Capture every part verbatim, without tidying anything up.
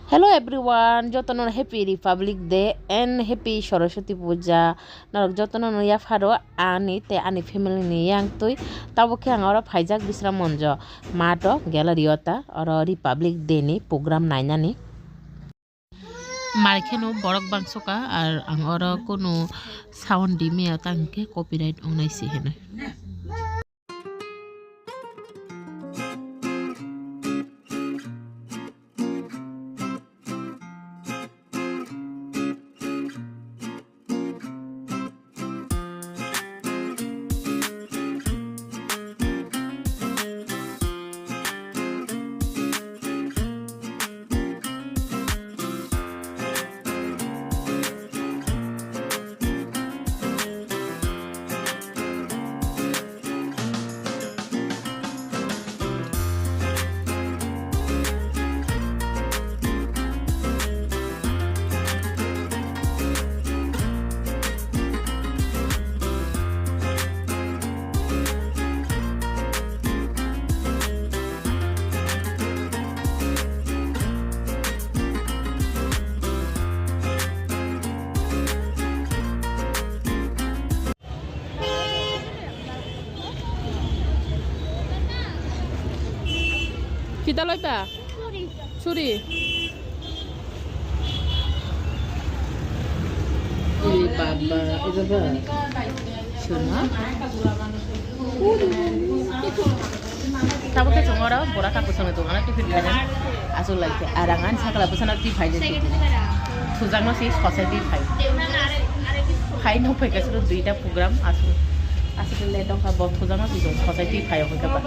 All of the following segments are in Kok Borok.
Hello everyone, jotono happy Republic Day and happy Saraswati Puja. Norok jotono no yapharo ani tei ani family ni yang twi. Tabuk khe ang oro phaijak Bisram Monjo. Mato gallery o ta oro Republic Day ni program nainani. Mari kheno borok bangsoka, ar ang oro kunu sound di maya tang khe copyright wngnai se hwnwi. Kita loiba? Suri. Uri baba, eba ba. Suna. Tabuk khe chwng oro bora kaku chwngno tongmani tiffin khainani aswk lai khe. Ar ang ani sakla bwsano twi phai de twi. Thujakno se society phai. Phai no phai khe suru duita program aswk. Aswk le dongkha bo thujakno se society phai o khe ba.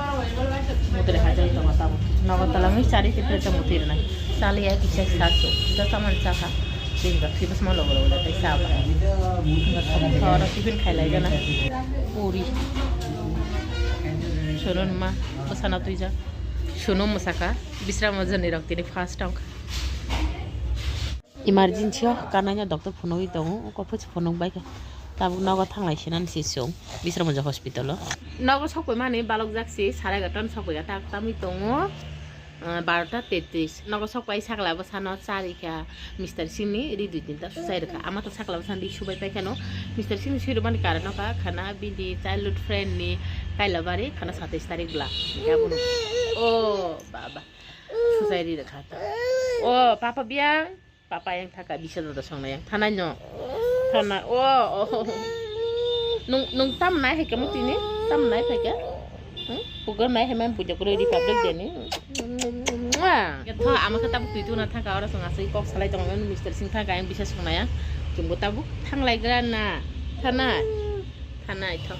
Mutri hai jai tongo tabuk. Nogo talangwi chari tiffin tongmo twi rwnai. Chaliya kisa sasu. Kisa saman chakha. Sini ba kisa ma logo logo tei sa ba. Oro tiffin khai lai gana. Puri. Sono ma bwsano twijak. Sono mwsaka. Bisram o jani rok tini first tong. Emergency o kanai no doctor phunugwi tongo. Oko phus phunuk bai kha. Tabuk nogo thanglai sinani se chwng. Bisram o hospital o. Nogo sokphaimani balok jak se sarai egaroh ta sokphai tak tamwi tongo. Ah, barota tetris. Nogo sokpai sakla bwsano charikha Mister Singh ni ri dui tinta susai rwkha. Ama to sakla bwsano ri subai paikhano. Mister Singh ni sui rwmani karon wngkha khana bini childhood friend ni Kailabari khana satais tarik bwla. Hingke abono. O baba. Susai ri rwkha ta. O papa biyang. Papa yang thaka bisa dodo songna yang thanai no. Thana o o. Nung nung tam nai hai kamu tini? Tam nai hai ka? Hmm? Pugar nai hai man puja kuro Republic Day ni. Mwah. Ya tho ama kata buk tuitu na thaka ora song asai kok salai tong Mister Singh thaka yang bisa songna yang. Chumbo tabuk thanglai gra na. Thana. Thana itho.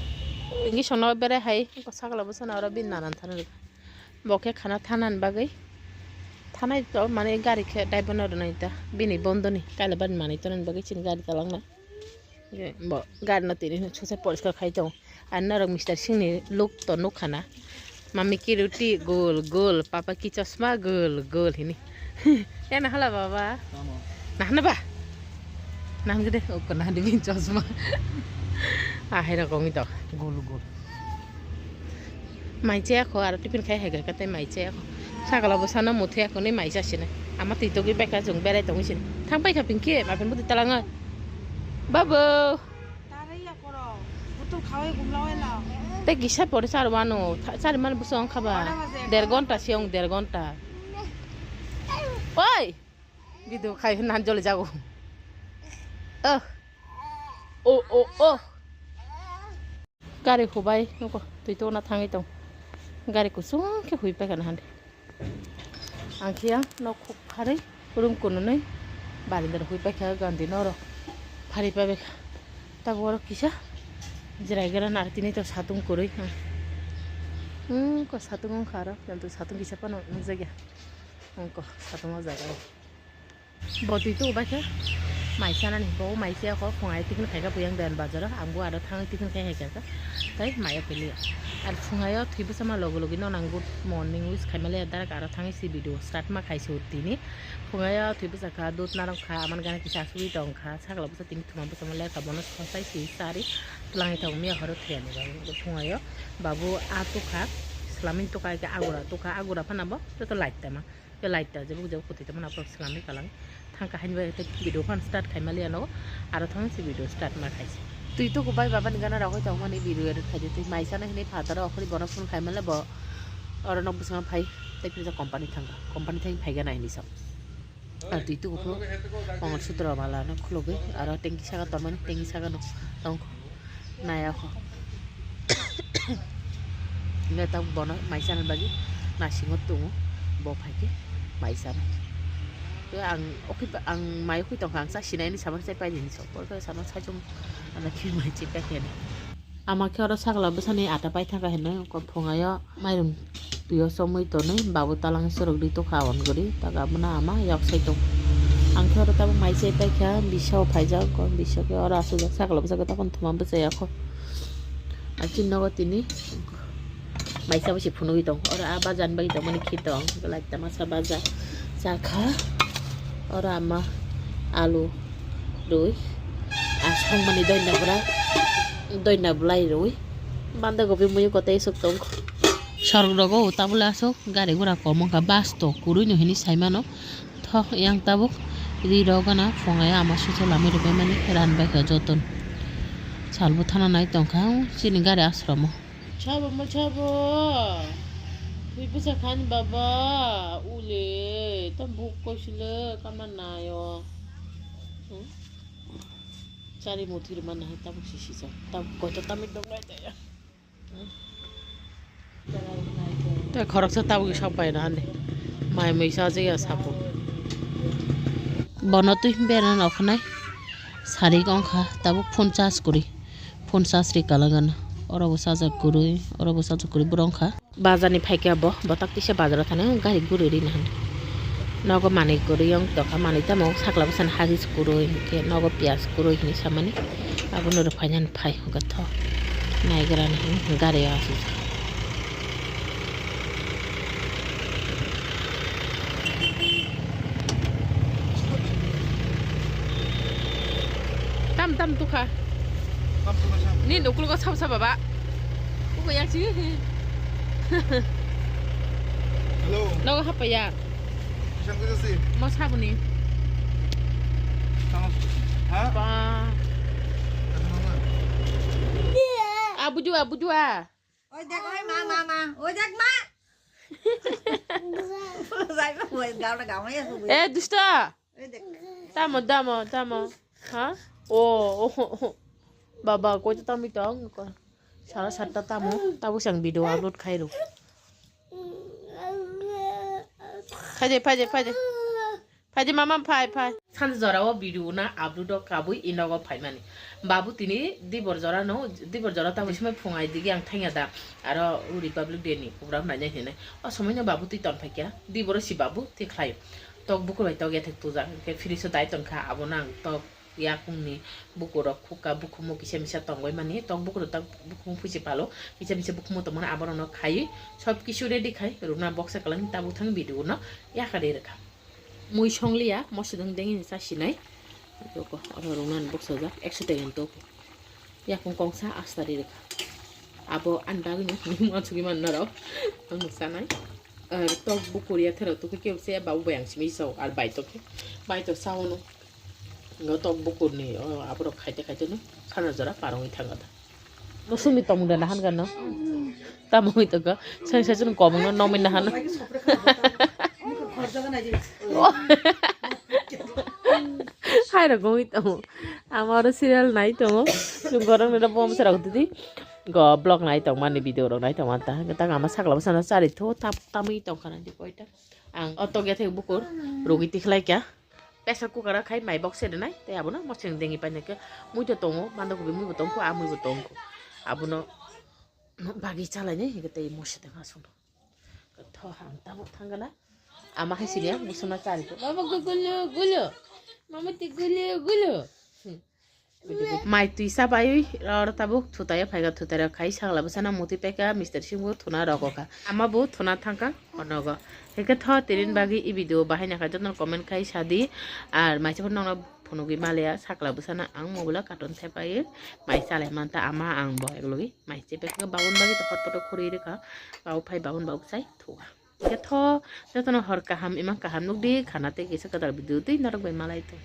Ingi songna bere hai ko sakla bwsana ora bin nanan thana. Bo khe khana thanani bagwi thanai to, mane gari khe driver no rwnai ta, bini bondo ni Kailabari manwi tonani bagwi chini gari talangna. Bo gari no tini sose poriskar khai tongo. Ani norok Mister Singh ni look to nukha na, "Mummy ki roti gol gol, papa ki chasma gol gol," hini. Ya nahala baba? Tamo. Nahana ba? Nahana gede, oko nahana bini chasma. Ahai rok ongwi to. Gol gol. Mai chaya kho, aro tiffin khai hai kha tei mai chaya kho. Sakala bwsano muthai ya kho, nui mai cha sini. Ama twi togwi bai kha, chwng berai tongwi sini. Thang pai kha Pinky, ma phin bwtwi talango. Babu. Tei kisa pore char wano, tha-, char man bwswk wng kha ba. Der gonta se wng, der gonta. Oi! Video khai nan joli jago. Oh. Oh, oh, oh. Gari hubai nuko twi tona thangwi tong. Gari kusung khe hui paikha na hande. Ang khe ang nok khuk pharwi room kununwi barindar hui paikha gandhi noro. Pharwi paibakha. Tabuk oro kisa jirai gra nar tini to satung kwrwi. Hmm, ko satung wngkha aro. Jantwi satung kisa phano nukjakya. Wngkha satung o jaga o. Bo twi tubu bai khe mai chanani, bo mai chaya kho, phungai tiffin khai kha buyang doyan bazar o, ang bo aro thangwi tiffin khai hai kha khe, tei mai o kiliya. Ar phungai o thwi bwchama logi logi no nang good morning wish khai ma le, direct aro thangwi si video start ma khai se o tini. Phungai o thwi bwcha kha, dud narwk kha, aman gana kisa asugwi tong kha, sakla bwsa tini thuma bwchama le kha, bono sosai si sari twlangwi tongo miya horo thwi ani bagwi. Phungai o babu a tukha, swlamwi tukha, agura tukha, agura phano bo joto light tama. Ke light ta jebuk jebuk kwtwi tongmani aphuru swlamwi kalang. Thangkha haini bai tei video phan start khaimaliya no, aro thang se video start ma khaisi. Twi tuku bai baba ni gana rok tongmani video edit khaidi, tei maisa no hinwi phataro okhori bono phone khaimale bo oro nok bwskango phai tei phirjak company thangkha, company thang phaigana hinwi sa. Aro twi tuku phuru Mongol Sutro mala no khulugwi aro tengki saka tongmani tengki saka no tongkha. Naya kho. Neta bono maisa ni bagwi nasingo tongo. Bo phaikhe maisa no. Tei ang okhi ang mai okhi tongkha, ang sa sinai ni samani sai paidi hinwi sok. Pore khe samani sai chong ano khe mai chip khe ni. Ama khe oro sakla bwsani ata paithaka hinwi phungayo mairum. Twi o chomwi tonwi babu talang sorok di tokha on guri, tak abono ama yok sai tong. Ang khe oro tabuk mai chai paikha, bisa o phaijak, bisa khe oro aswk jak sakla bwsa khe tokon thuma bwchai ya kho. Achini nogo tini maisa bo se phunugwi tong, oro a bajan bai tongmani khe tong, belai tamasa baja chakha, oro ama alu rwi, aswk mani doina bwra, doina bwlai rwi, banda gobi muiyo kotai swk tong. Sorok rogo tabule aswk gari gura kom wngkha, bus to kwrwi no hinwi saimano. Tho yang tabuk ri rok gana phungai ama susa lamwi rwbaimani ran baikha joton. Salbo thana nai tongkha chini gari ashromo. Chabo ma chabo. Twi bwsa khan baba ule ta buk koisile kama nayo. Hmm? Chari muthir mana hai tabuk sisi sa. Tabuk koita tamit dong lai ta ya. Tei khoroksa tabuk sok pai na hande. Mai mui sa jaya sapo. Bono twi berana nokhnai. Sari wngkha tabuk phone charge kwrwi. Phone charge ri kalagana. Oro bo sajak kwrwi, oro bo sajak kwrwi borok wngkha. Bazar ni phaikha bo, botak tisa bazar o thani gari guri ri na hande. Nogo manwi kwrwi wng tongkha, manwi tamo sakla bwsani hagis kwrwi, hinkhe nogo piyaj kwrwi hinwi samani. Abono rwphainani phai hwnkhe tho naigra ni gari o aswk. Tam tam tukha. Tam tukha sa. Ni nuklugo sab sab baba. Ugo yang si. Hello. Nogo hapa ya. Isang ko si. Mo sabuni. Tama. Ha? Pa. Ano na? Abu jua, abu jua. Oi dek, oi ma, ma, ma. Oi dek ma. Jai ma, oi gauna gauna ya su. Eh, dusta. Oi dek. Tamo, tamo, tamo. Ha? Oh, oh, oh. Baba, koi to tamo tong ko. Sara satta tamo. Tabo sang video upload khai ro. Phaide, phaide, phaide. Phaidi mama phai phai. Sanja jora o video na upload o kabui i nogo phaimani. Babu tini dibor jora no, dibor jora tamo simi phungai digi ang thangya da. Aro Republic Day ni program nainai hinai. O somoi no babu twi ton phaikya. Dibor o si babu twi khlai. Tok bukur bai tok yathek tuja. Ke fridge o dai ton kha abo nang tok yakung ni bukur rok khukha bukhumu kisa misa tongoi mani. Tok bukur tok bukhumu phuisi palo. Kisa misa bukhumu tongmani abo rok no khai. Sob kisu ready khai. Runa box a kalang tabuk thang video no. Yakari rwkha. Mui songliya, mosidwng dengni cha sinai. Joko, oro rwngnani boksajak, ekso tengan tok. Yakung kongsa asta ri rwkha. Abo ani bagwino hinwi uansugwi manna rok. Ang sanai. Ar tok bukur ya thero tuku kebo se babu bai ang simi sao, ar bai tok khe. Bai tok sao no. Ngo tok bukur ni, o, aborok khaite khaite no, sana jora parongwi thangkha da. Musungni tongmung da nahan gano. Tamo hoi to go. Sai sai chwng komung no nongmai nahan. Hai ro goi tamo. Ama oro serial nai tongo. Chwng gorok ni bom sara hudi. Go vlog nai tong mani video rok nai tong manta. Tang ama sakla bwsano chari tho tap tamwi tong khana di koita. Ang otok ya thai bukur. Rogi tikhlai kya. Pressure cooker o khai mai bok se rwnai, tei abono moseng dengwi painai khe mui to tongo, banda kobi mui bo tongkho, a mui bo tongkho. Abono bagi chalainai hinkhe tei mosidwng aswk no. Tho ang tabuk thangana. Ama hai sini ang busuma chari khe. Baba gulu gulu. Mama ti gulu gulu. Hmm. Mai twi cha bai oro tabuk thutai o phaikha, thutai rok khai sakla bwsano muti paikha, mister sing bo thuna rogo kha, ama bo thuna thangkha onogo. Hwnkhe tho tinin bagwi i video bahai nangkha jotono comment khai sadi, ar maisa phano nokno phunugwi maliya sakla bwsano ang mobile o cartoon thepai mai chalai mantha ama ang bo eklogwi mai chepai kha, babun bagwi to hot poto khurui rwkha, babu phai babun babu chai thuha. Hwnkhe tho, jotono hor kaham, imang kaham nukdi, khana tei kisa kwtal video twi norok bai malai tong.